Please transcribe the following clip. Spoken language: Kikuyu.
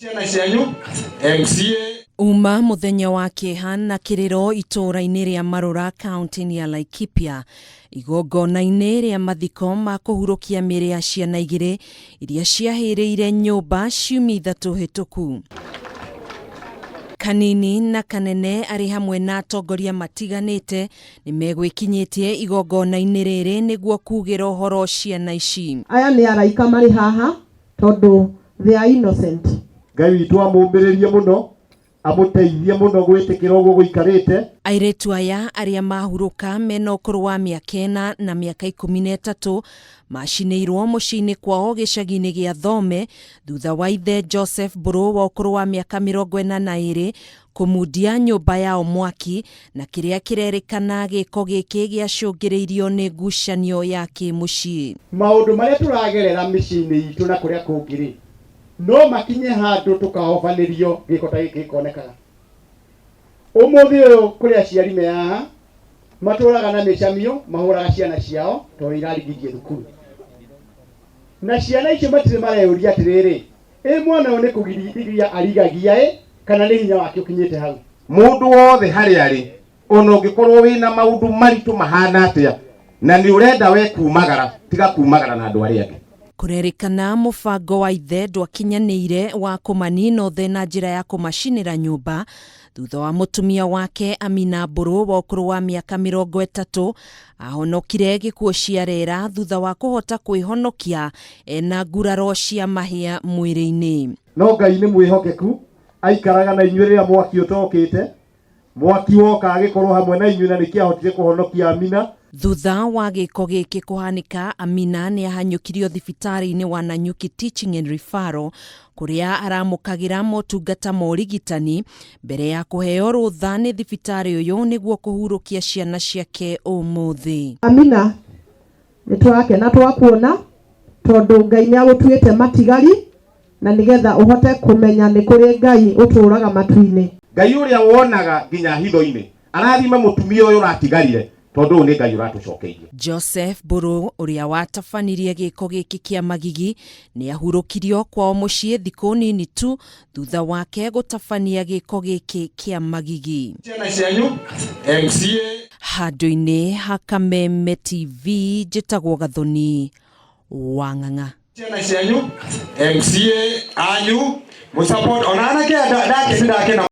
Ciana cianyu MCA. Uma mũthenya wa kĩeha na kĩrĩro itũũra-inĩ rĩa Marũra kaunti-inĩ ya Laikipia igongona-inĩ rĩa mathiko ma kũhurũkia mĩĩrĩ ya ciana igĩrĩ iria ciahĩrĩire nyũmba ciumia 3 hĩtũku. Kanini na kanene arĩ hamwe na atongoria matiganĩte nĩ megwĩkinyĩtie igongona-inĩ rĩrĩ nĩguo kugĩra ũhoro ciana ici. Aya nĩ araika marĩ haha tondũ they are innocent. Ngai witũ amũmĩrĩrie mũno, amũteithie mũno gwĩtĩkĩra ũguo gũikarĩte. Airĩtu aya arĩa mahurũka mena ũkũrũ wa mĩaka 4 na mĩaka 13 macinĩirwo mũciĩ-inĩ kwao gĩcagi-inĩ gĩa Thome thutha wa ithe Joseph Mbũrũ wa ũkũrũ wa mĩaka 42 kũmundia nyũmba yao mwaki na kĩrĩa kĩrerĩkana gĩko gĩkĩ gĩacũngĩrĩirio nĩ ngucanio ya kĩmũciĩ. Maũndũ marĩa tũragerera mĩciĩ-inĩ itũ na kũrĩa kũngĩ rĩ, no makinye handũ tũkahobanĩrio gĩko ta gĩkĩ gĩkonekaga. Ũmũthĩ ũyũ kũrĩ aciari me haha matũraga na mĩcamio mahũraga ciana ciao tondũ irarigirie thukuru. Na ciana icio matirĩ mareyũria atĩrĩrĩ, ĩ mwana ũyũ nĩ kũgiria arigagia ĩ kana nĩ hinya wake ũkinyĩte hau. Mũndũ wothe harĩa arĩ ona ũngĩkorwo wĩna maũndũ maritũ mahana atĩa na nĩ ũrenda we kumagara, tiga kumagara na andũ arĩa angĩ. Kũrerĩkana mũbango wa ithe ndwakinyanĩire wa kũmanina othe na njĩra ya kũmacinĩra nyũmba thutha wa mũtumia wake Amina Mbũrũ wa ũkũrũ wa mĩaka 30 ahonokire gĩkuũ cia rera thutha wa kũhota kwĩhonokia ena nguraro cia mahĩa mwĩrĩ-inĩ. No Ngai nĩ mwĩhokeku, aikaraga na inyuĩ rĩrĩa mwaki ũtokĩte, mwaki woka agĩkorwo hamwe na inyuĩ na nĩkĩahotire kũhonokia Amina. Thutha wa gĩko gĩkĩ kũhanĩka, Amina nĩ ahanyũkirio thibitarĩ-inĩ wa Nanyuki Teaching and Referral kũrĩa aramũkagĩra motungata ma ũrigitani mbere ya kũheo rũtha nĩ thibitarĩ ũyũ nĩguo kũhurũkia ciana ciake ũmũthĩ. Amina, nĩ tũrakena twakuona tondũ Ngai nĩ agũtuĩte matigari na nĩgetha ũhote kũmenya nĩ kũrĩ Ngai ũtũũraga matu-inĩ. Ngai ũrĩa wonaga nginya hitho-inĩ arathime mũtumia ũyũ ũratigarire tondũ ũyũ nĩ Ngai ũratũcokeirie. Joseph Mbũrũ ũrĩa watabanirie gĩko gĩkĩ kĩa magigi nĩ ahurũkirio kwao mũciĩ thikũ nini tu thutha wake gũtabania gĩko gĩkĩ kĩa magigi. Ciana cianyu MCA. Handũ-inĩ ha Kameme TV njĩtagwo Gathoni wa Ng'ang'a. Ciana cianyu MCA anyu mũsupport ona anake ndakena.